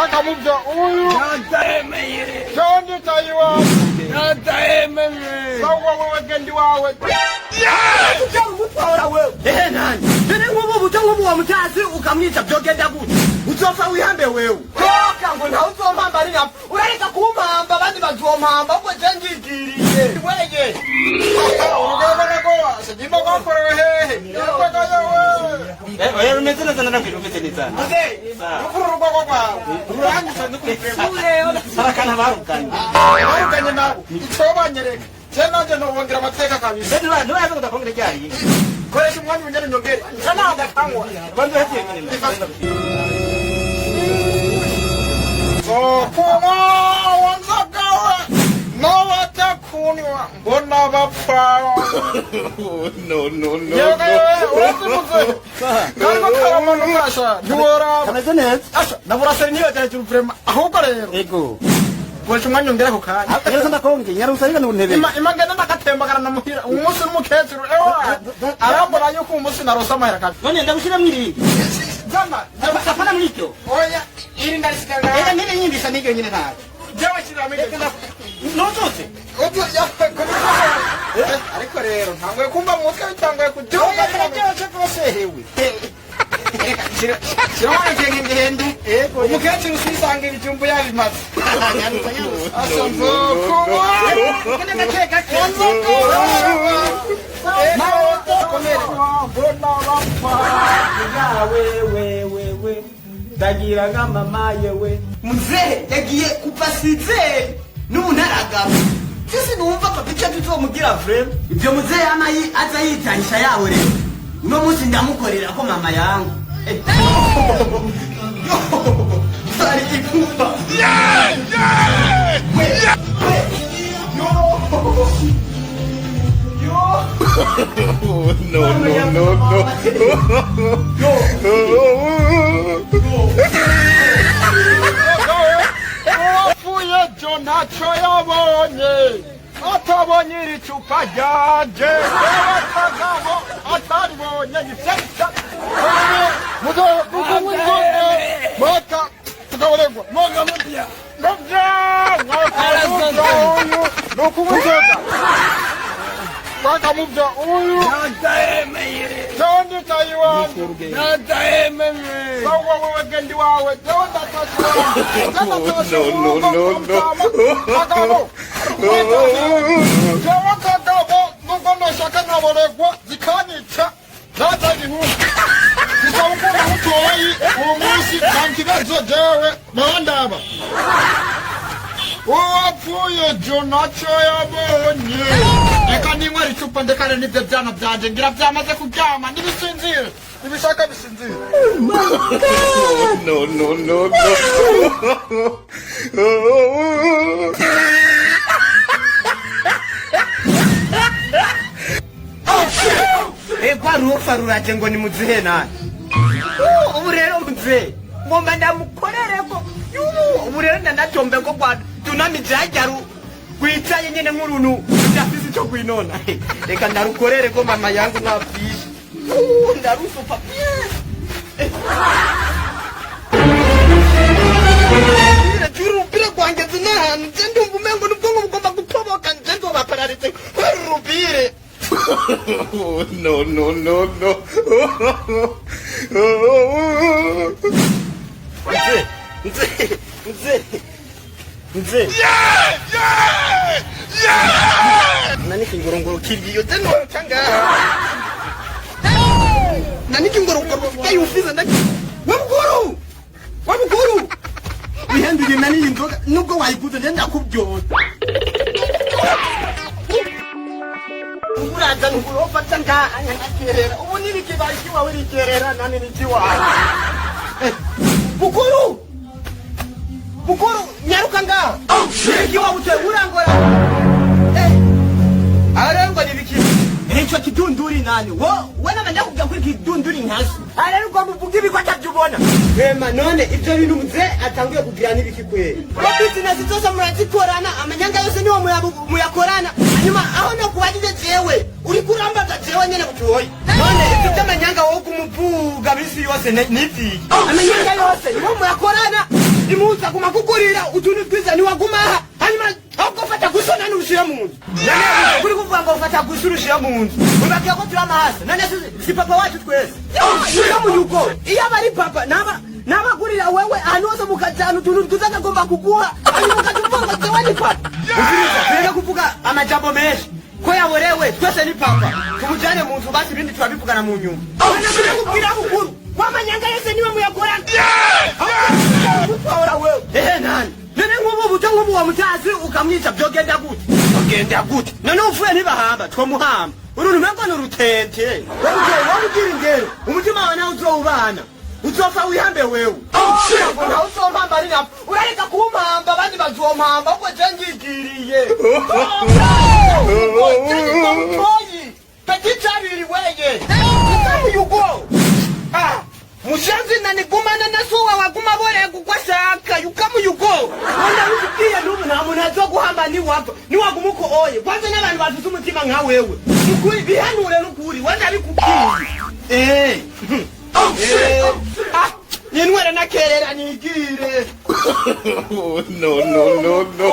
Wakamuvya uyu. Jewe nditayiwawe. Sawa wewe genda iwawe. Umutwara wewe ehe nani dore nk'ubu buto nk'ubu wa mutazi ukamwica byogenda gute? Uzopfa wihambe wewe koka ngo ntawe uzompamba ari napfa urareka kumpamba abandi bazompamba ubwo je ngigiriye weye. Urugamba nagowa sigimba rwakorewe hehe? Yewe. Oya, rumeze neza, narabwira rumeze neza. Rukuru urugwagwa rwawe rurangisa nukurema. Harakana baruganye. Baruganye nabo ico banyereka je nanje nobongera amateka kabisa. Ntibaza kudakongera ryari. Koresha umwanya unyene nyongere nca kanywa. Banza hatiye nyene. Zokunywa wanzagawe n'abatakunywa mbona bapfa. No, no, no. Yewe, urazimuze kariko karamanuka asha ntiworaba. Kameze neza. Asha naburaseri niyo cyane cy'urupurema ahubwo rero Ego. Koresha umwanya ongera ako kanya. Nyarusa ndakongeye, nyarusa reka ntebe. Ima ngenda ndagatemba namuhira umunsi n'umukecuru ewa arambona yuko uyu munsi narose amahera kabisa. None ndagushyira mwiri. Jama. Apana muri iryo. Oya, iri ndarisiga Reka ngaha. ntebe nyimbisha n'iryo nyine ntacyo. Jewe shiramo iryo. Ntuzutse. Utu ya kubikora ariko rero ntanguye kumva mu mutwe bitanguye kuduga. Kararyoshe rwose hewe. Shiramo ngenge ngende umukecuru usisanga ibijumbu yabimaze. Nyarusa, nyarusa. Asa nzokunywa. Kene gake gake. Mbona bapfa. Wewe ndagira nka mama yewe muzehe yagiye kupasizeri n'ubu ntaragaba sisi numva papa icyo tuzomugira vraiment ibyo muzehe ama aza yitahisha yawe rero uno munsi ndamukorera ko mama yangu. Eh. Yo, ari ikufa we we yo yo. No, no, no, no. Yo. Uwapfuye jo ntacyo yabonye atabonye iri cupa ryanje akagabo ataribonye ifyisa mukunywa inzoga mwaka tukaboregwa mwoga mubya mubya mwaka mubya uyu ni ukunywa inzoga mwaka mubya uyu jewe nditaye iwanjye. Sawa wewe genda iwawe jewe ndatashe iwanjye. No, no, no, no. Kagabo jewe kagabo nubwo noshaka nkaboregwa zikanyica naza igihungu bisaba ukunda mutoyi uwo munsi nta kibazo jewe bandaba uwapfuye jo ntacyo yabonye. Reka ninywera icupa ndekane n'ibyo byana byanje ngira byamaze kuryama nibisinzire nibishaka bisinzire. No, no, no, no. Kwa rufa ruraje ngo nimuzihe nani ubu rero muzehe ngomba ndamukorereko. Yubu, ubu rero ndanatombe ko kwa tunamije hajya rwicaye nyene nk'uruntu rudafise ico kwinona. Reka ndarukorere ko mama yangu napfishe. Ndarusopa bien urupire rwanjye zinahantu nje ndumva umengo n'ubwonko bugomba gutoboka nje nzobapararize kubera urupire. No, no, no, no. Mzee, mzee, mzee, mzee. Nani kingorongoro kiriyo teno changa. Nani kingorongoro kayufiza ndaki. Wabukuru. Wabukuru. Wihenduye nani inzoga nubwo wayiguze nje ndakubyoza. Uraza nkurofata ngaha nyakerera. Ubu nirikibaye iwawe rikerera nani nikiwawe. Bukuru! Bukuru, nyaruka ngaha. Niki wabuze urangora. Eh. Arengwa nibiki? Ico kidunduri nani? Wo, we nama ndakubwira kuri kidunduri nkaso. Arero ugomba uvuga ibiko atavyubona. Ema none ivyo bintu muze atanguye kugira nibiki kweli? Ko business zose murazikorana, amanyanga yose niwo muyakorana. Hanyuma aho no kubajije jewe, uri kurambaza jewe nyene butoyi. None ivyo by'amanyanga wowe kumuvuga bisi yose niviki? Amanyanga yose niwo muyakorana. Impuzu aguma kugurira utuntu twiza, ntiwagumaha. Hanyuma ahubwo fata gusa nani ushire mu nzu. None kuri kuvuga ngo fata gusa urushire mu nzu, wibagiye ko turi amahasa. None si papa wacu twese? Yuko iyo aba ari papa naba nabagurira wewe ahantu hose mukajana utuntu twiza akagomba kuguha, hanyuma ukaca uvuga ngo jewe ni papa. Umviriza, tureke kuvuga amajambo menshi. Ko yaborewe, twese ni papa, tumujane mu nzu basi, ibindi turabivugana mu nyuma. Kubwira bukuru wamanyanga yose niwe muyakorana gutwara wewe. Ehe nani, none nk'ubu buto nk'ubu wamutazi ukamwica, byogenda gute? Byogenda gute? None upfuye ntibahamba, twomuhamba. Uruntu umengo ni urutente. Wowe ugira ingero, umutima wawe nawe uzowubana, uzopfa wihambe wewe. Ntawe uzompamba ari napfa, urareka kumpamba, abandi bazompamba ubwo je ngigiriye. Mutoyi petit abiri weye yugo. Ah, mushanzi nanigumana nasuwa waguma borega uko ashaka yukamu yugo. Ona bikubwiye n'ubu, nta muntu azoguhamba niwapfa, niwaguma uko oye. Kwanza n'abantu bafise umutima nka wewe, nukuri bihanure, nukuri wenda bikubwiye. Ah, ninwere nakerera nigire. No, no, no, no.